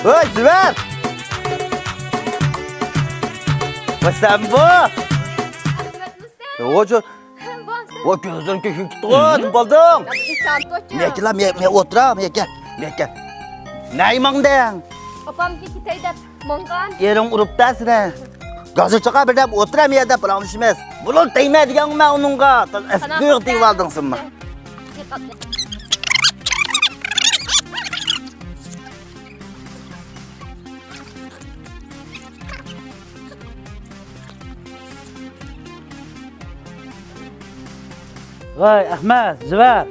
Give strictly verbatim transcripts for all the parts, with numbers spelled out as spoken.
ھوي، زۇبەر! ۋاي، سەنمۇ؟ ئەخمەتمۇسەن؟ ۋاي، چو-، ۋاي، كۆزلىرىڭ كۆكۈپ كېتىپتىغۇ، نېمە بولدۇڭ؟ يا، بىزنى چانتوچۇ. مەككە، مە-، مە-، ئولتۇر، مەككە، مەككە. نەگە ماڭدىڭ؟ ئاپامغا كېتەي دەپ ماڭغان. ئېرىڭ ئۇرۇپتۇ سېنى. گازىر چاقا بىر دەم ئولتۇر، مەيەردە پاراڭلىشىمىز. بۇلۇر تەگمە دېگەنغۇ مەن ئۇنىڭغا. ئەسلى تېگىۋالدىڭ سەنمۇ. ۋاي، ئەخمەت، زۇبەر.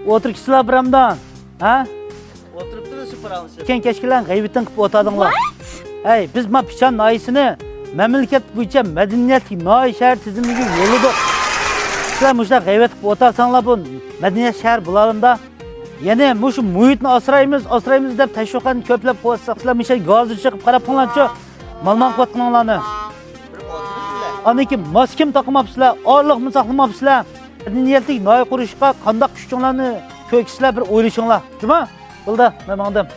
ئولتۇرۇپسىلەر بىرەمدان، ھە؟ ئولتۇرۇپتىمىز شۇ پاراڭلىشىپ. كەچكەن كەچكىلەن غەيۋىتىڭ قىلىپ ئولتۇردۇڭلار. ۋات؟ ھەي، بىز ما پىچان ناھىيەسىنى مەملىكەت بويىچە مەدەنىيەتلىك ناھىيە شەھەر تىزىملىكىگە يوللىدۇق. سىلەر مۇشۇنداق غەيۋەت قىلىپ ئولتۇرساڭلار، بۇ مەدەنىيەت شەھەر بولالامدا؟ يەنى مۇشۇ مۇھىتنى ئاسرايمىز، ئاسرايمىز دەپ تەشۋىقاتنى كۆپلەپ قىلىۋاتساق، سىلەر مۇشۇ گازىر چېقىپ قاراپ قويۇڭلارچۇ، مالماڭ قىلىۋاتقىنىڭلارنى. ئاندىن كېيىن ماسكىمۇ تاقىماپسىلەر، ئارىلىقمۇ ساقلىماپسىلەر. مەدەنىيەتلىك ناھىيە قۇرۇشقا قانداق كۈچۈڭلارنى كۆرسىتىسىلەر، بىر ئويلىشىڭلار. جۇما، بولدى، مەن ماڭدىم.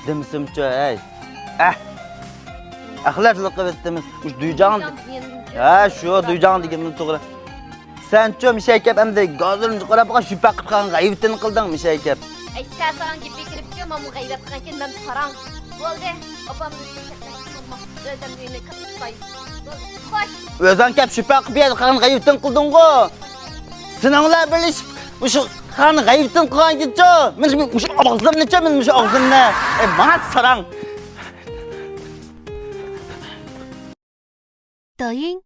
دېمىسىمچۇ، ھەي. ئەھ. ئەخلەتلىق قىلىۋەتتىمىز. مۇشۇ دۇيجاڭ. دۇيجاڭ دېگەن. ھە، شۇ دۇيجاڭ دېگىنىمىز توغرا. سەنچۇ مىشەي كەپ ئەمدى گازىرنى قاراپ شۈپە قىلىپ قالغان غەيۋىتىنى قىلدىڭ مىشەي كەپ. ئەي، سەن ساڭا گېپى كىرىپچۇ، مانا غەيۋەت قىلغانكەن مەن ساراڭ. بولدى، ئاپام ئۆزەم ئۆينى كىرىپ تۇتاي. بولدى، خوش. ئۆزۈڭ كەپ شۈپە قىلىپ يەردە قالغان غەيۋىتىنى قىلدىڭغۇ. سېنىڭلار بىرلىشىپ مۇشۇ قىلغان غەيۋىتىنى قىلغانكەنچۇ. مەن مۇشۇ ئاغزىمنىچۇ، مەن مۇشۇ ئاغزىمنى. ئەي، ماڭا ساراڭ. دايىڭ